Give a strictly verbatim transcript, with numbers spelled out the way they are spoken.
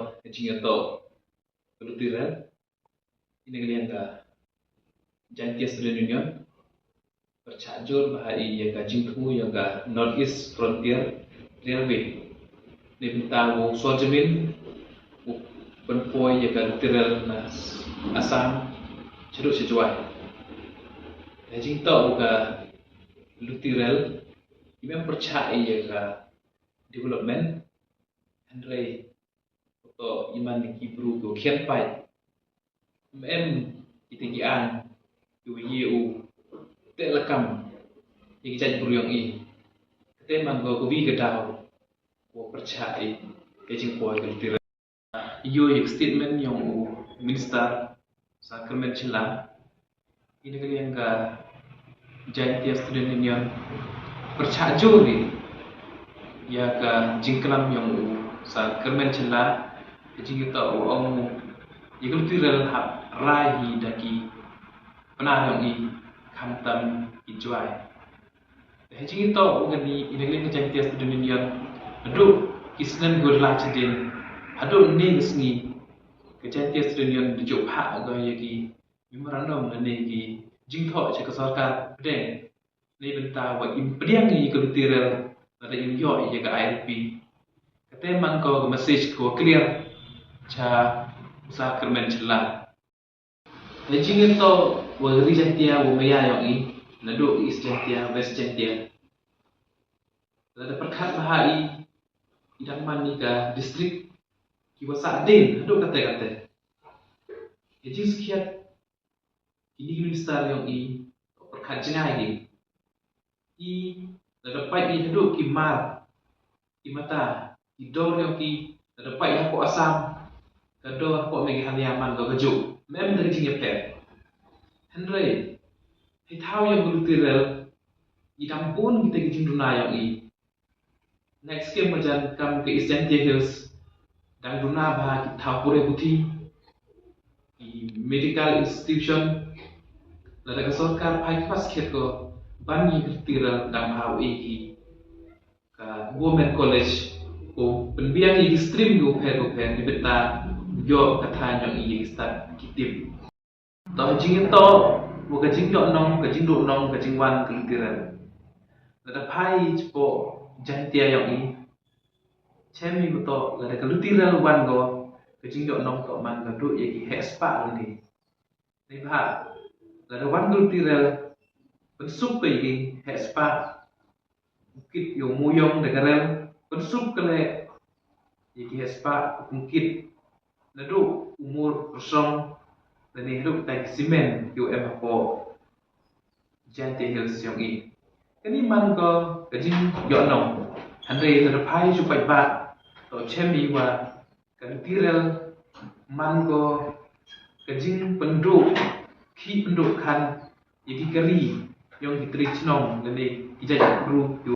Ka jingïatoh ka luti rel, ïa ka liang ka Jaintia Student Union pyrshah jur bha ïa ka jingthmu ïa ka North East Frontier Railway. Neibynta u sor jamin u pynpoi ïa ka luti rel na Assam shaduh sha Jowai. Ka jingïatoh ka luti rel, ym em pyrshah ïa ka development, hynrei to ïa man ki bru ki khian paid. Ym em kita ki aiñ ki ïa u teh lakam ïa ki jaitbynriew ïong i. Kata man ko ka wi ka daw ko pyrshah ïa ka jingpoi ka luti rel. Ïoh ïa ka statement ïong u minister Sir Kyrmen Shylla, ïa ka liang ka Jaintia Student Union pyrshah jur ïa ka jingklam ïong u Sir Kyrmen Shylla. Ka jingïatoh u ong ïa ka luti rel hap rai hi da ki Pnar ïong i, khamtam ki Jowai. Te ha jingïatoh u kani, ïa ka liang ka Jaintia Student Union, haduh ki snem ki la shadien, haduh ne ka sngi ka Jaintia Student Union da ju phah ïa ki memorandum lane ki jingthoh sha ka sorkar pdeng neibynta wa im pdiang ïa ka luti rel lada im ïoh ïa ka I L P. Kata man ko ka message ko clear sha u Sir Kyrmen Shylla. Ka jingïatoh wa ka Ri Jaintia wa maya ïong i, naduh East Jaintia, West Jaintia, lada pyrkhat bha i, i dang man i ka district ki wa sah dien haduh kate kate. Ka jingskhiat kini ki minister ïong i, pyrkhat jngai ki. I lada pait i haduh ki mar, ki mata, ki dor ïong ki, lada pait hapoh Assam, ka dor hapoh Meghalaya man ka kajuh. Ym em da ka jingïapher. Hynrei hei thaw ïong ka luti rel, i dang bun kita ki jingduna ïong i. Next ke marjan kam ka East Jaintia Hills, dang duna bha ki thaw pule puthi, ki medical institution. Lada ka sorkar phai ki pass khet ko ban ïa ka luti rel dang bha u i ki ka government college, ko pynbiang ïa ki stream ko pher ko pher neibynta ïoh ka thaiñ ïong i ïa ki stad ki tip. To ha jingïatoh wa ka jingïoh nong, ka jingduh nong, ka jingwan ka luti rel, lada phai shapoh Jaintia ïong i, chem i wa to lada ka luti rel wan ko, ka jingïoh nong to man ka duh ïa ki heh spah lane. Neibhah lada wan ka luti rel, pynsuk ka ïa ki heh spah, u kit ïa u mooïong da ka rel, pynsuk ka leh ïa ki heh spah u kit naduh u mur Rosong lane haduh ka tang ki simen ki wa em hapoh Jaintia Hills ïong i. Kani man ko ka jingïoh nong. Hynrei lada phai shu paidbah, to chem i wa ka luti rel man ko ka jingpynduh khih pynduh khan ïa ki kari ïong ki tri chnong lane ki jaitbru.